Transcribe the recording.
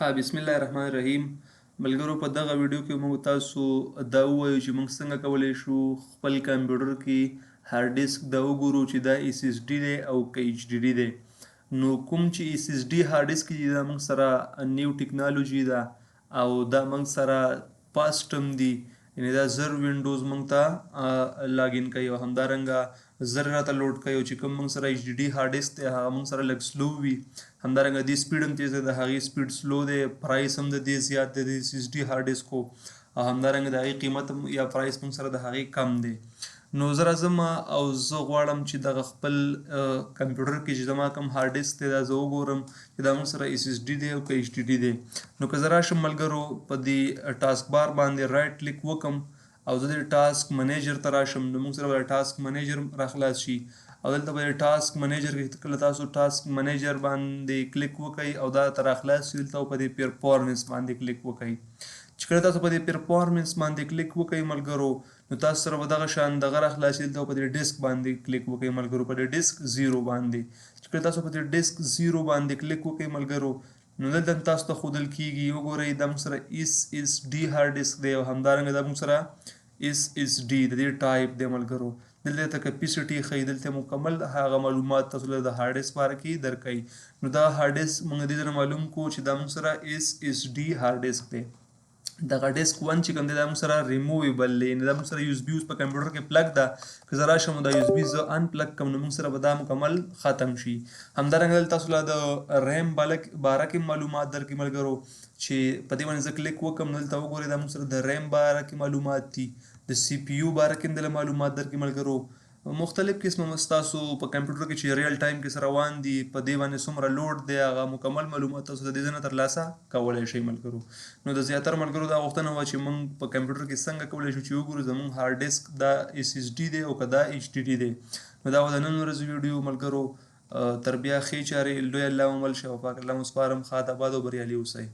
ښه بسم الله الرحمن الرحیم ملګرو، په دغه ویډیو کې موږ تاسو دا ووایو چې موږ څنګه کولی شو خپل کمپیوټر کې هارډ ډیسک دا وګورو چې دا اس اس ډي دی او که ایچ ډي ډي دی. نو کوم چې اس اس ډي هارډ ډیسک دي، دا موږ سره نیو ټکنالوژي ده او دا موږ سره فاسټ هم دي، یعنی دا زر وینډوز موږ ته لاګین کوي او همدارنګه زر راته لوډ کوي، او چې کوم موږ سره ایچ ډي ډي هارډ ډیسک دی، هغه موږ سره لږ سلو وي. همدارنګه دې سپیډ هم تیز دی، د هغې سپیډ سلو دی. پرایس هم د دې زیات دی، د اس اس ډي هارډ ډیسکو، او همدارنګه د هغې قیمت هم یا پرایس موږ سره د هغې کم دی. نو زه راځم او زه غواړم چې دغه خپل کمپیوټر کې چې زما کوم هارډ ډیسک دی، دا زه وګورم چې دا موږ سره اس اس ډي دی او که ایچ ډي ډي دی. نو که زه راشم ملګرو، په دې ټاسک بار باندې رایټ کلیک وکم او زه د ټاسک منیجر ته راشم، نو موږ سره به ټاسک منیجر راخلاص شي. او دلته به ټاسک منیجر کې کله تاسو ټاسک منیجر باندې کلیک وکړئ او دا ته راخلاص شي، دلته په دې پرفورمنس باندې کلیک وکړئ. چې کله تاسو په دې پرفورمنس باندې کلیک وکړئ ملګرو، نو تاسو سره به دغه شان دغه راخلاص شي. دلته په دې ډیسک باندې کلیک وکړئ ملګرو، په دې ډیسک 0 باندې. چې کله تاسو په دې ډیسک 0 باندې کلیک وکړئ ملګرو، نو دلته تاسو ته ښودل کیږي. وګورئ، دا موږ سره اس اس ډي هارډ ډیسک دی او همدارنګه دا موږ سره اس اس ډي د دې ټایپ دی ملګرو. دلته ته کپیسټي ښیي، دلته مکمل هغه معلومات تاسو له د هارډ ډیسک باره کې درکوي. نو دا هارډ ډیسک موږ دې ځای معلوم کو چې دا موږ سره اس اس ډي هارډ ډیسک دی. دغه ډیسک 1 چې کوم دی، دا موږ سره ریموویبل دی، یعنی دا موږ سره یو اس بي اوس په کمپیوټر کې پلګ ده. که زه راشم، دا یو اس بي زه ان پلګ کوم، نو موږ سره به دا مکمل ختم شي. همدارنګه تاسو له د ریم باره کې معلومات درکړي ملګرو. چې په دې باندې زه کلیک وکم، نو دلته وګورئ، دا موږ سره د ریم باره کې معلومات دي، د سی پی یو باره کې هم دله معلومات درکړي ملګرو. مختلف قسمه ستاسو په کمپیوټر کې چې ریل ټایم کې سره روان دي، په دې باندې څومره لوډ دی، هغه مکمل معلومات تاسو د دې ځای نه ترلاسه کولی شئ ملګرو. نو د زیاتره ملګرو دا غوښتنه وه چې موږ په کمپیوټر کې څنګه کولی شو چې وګورو زموږ هارډ ډیسک دا اس اس ډي دی او که دا ایچ ډي ډي دی. نو دا وه د نن ورځې ویډیو ملګرو. تر بیا ښې چارې، لوی الله مو مل شه او پاک الله مو سپارم. ښاد، آباد او بریالي اوسئ.